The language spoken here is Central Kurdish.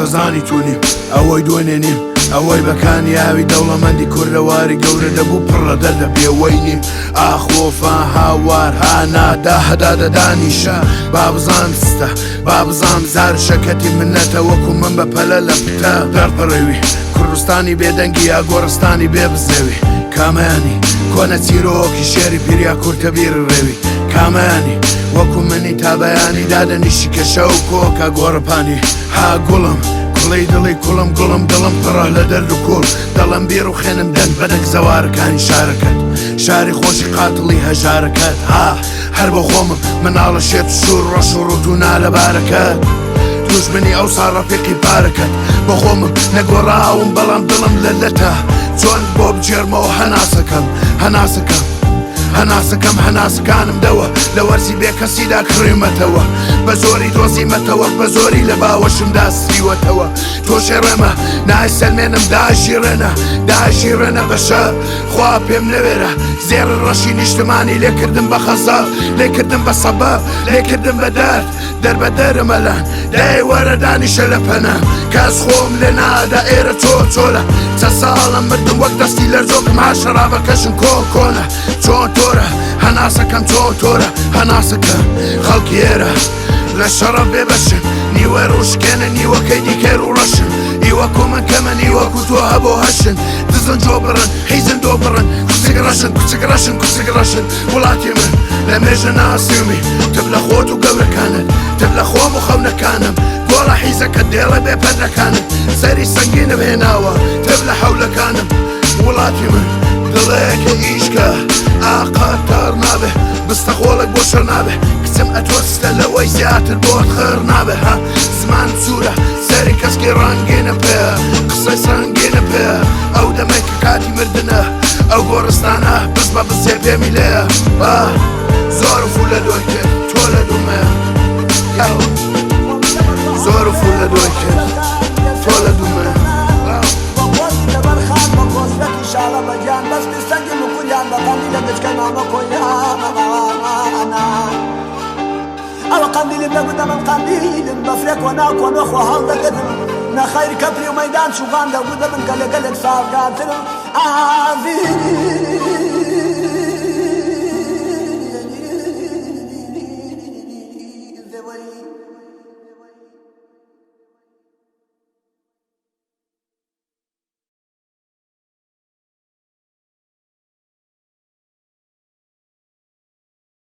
دەزانی تونیم ئەوەی دوێنێ نیم ئەوەی بەکانی ئاوی دەوڵەمەندی کوردەواری گەورە دەبوو پڕە دەردە پێوەی نیم ئاخ وەفا هاوار هانا دا هەدا دەدانیشە با بزانم ستە با بزانم زار شەکەتی منەتە وەکو من بە پەلە لە پتە دەرپەڕێوی کوردستانی بێدەنگی یا گۆڕستانی بێ بزێوی کامەیانی کۆنە چیرۆکی شێری پیریا کورتە بیر ڕێوی کامەیانی وەکو منی تا بەیانی دادەنیشی کە شەو کۆکە گۆڕپانی ها گوڵم کوڵی دڵی کوڵم گوڵم دڵم پڕە لە دەرد و کوڵ دەڵم بیڕوخێنم دەنگ بەدەنگ زەوارەکانی شارەکەت شاری خۆشی قاتڵی هەژارەکەت ها هەر بۆ خۆمم مناڵە شێت سوور ڕەش و ڕوت و نالەبارەکەت دوژمنی ئەوسا ڕەفیقی پارەکەت بۆ خۆمم نەگۆڕاوم بەڵام دڵم لە لەتە چۆن بۆ بگێڕمەوە هەناسەکەم هەناسەکەم هەناسەکەم هەناسەکانم دەوە لە وەرزی بێکەسیدا کڕیومەتەوە بە زۆری دۆزیمەتەوە بە زۆری لە باوەشمدا سریوەتەوە تۆ شێڕێمە نایسەلمێنم داشیڕێنە داشیڕێنە بەشە خوا پێم نەوێرە زێڕ ڕەشی نیشتمانی لێکردم بە خەزە لێکردم بە سەبە لێکردم بە دەرد دەربەدەرم ئەلان دای وەرە دانیشە لە پەنا کەس خۆم لێ نادا ئێرە چۆ چۆلە چە ساڵە مردم وەک دەستی لەرزۆکم ها شەرابەکەشم کۆ کۆنە چۆن تۆرە هەناسەکەم چۆن تۆرە هەناسەکەم خەڵکی ئێرە لە شەڕە بێبەشن نیوە ڕوشکێنە نیوەکەی دیکەی ڕوڕەشن ئیوە کۆمن کەمە نیوەکو تۆ هەبۆ هەشن دزن جۆ بڕن حیزن دۆ بڕن کوچک ڕەشن کوچک ڕەشن کوچک ڕەشن وڵاتی من لە مێژە ناسیومی تب لە خۆت و گەورەکانت تب لە خۆم و خەونەکانم گۆڵە حیزەکە دێڵە بێ پەردەکانم سەری سەنگینم هێناوە تب لە حەولەکانم وڵاتی من دڵێکە ئیشکە ئاقا تار نابێ بستە خۆڵک بۆ شەر نابێ کچم ئەتوەستە لەوەی زیاتر بۆت خڕ نابێ ها زمان سوورە سەری کەسکی ڕەنگینە پێ قسەی سەنگینە پێ ئەو دەمێک کە کاتی مردنە ئەو گۆڕستانە بز بە بزێ پێمی لێیە زۆر فول لە دوای کرد تۆ لە دومەیە زۆر فول لە دوای کرد تۆ لە دومەیە ئەوە قەندیلم دەگوتە من قەندیلم بەفرێک وە ناو کۆنۆ خۆ هەڵدەگرم نەخەیر کەپری و مەیدان چوغان دەگوتە من گەلێ گەلێک ساڵگاترم ئاڤین.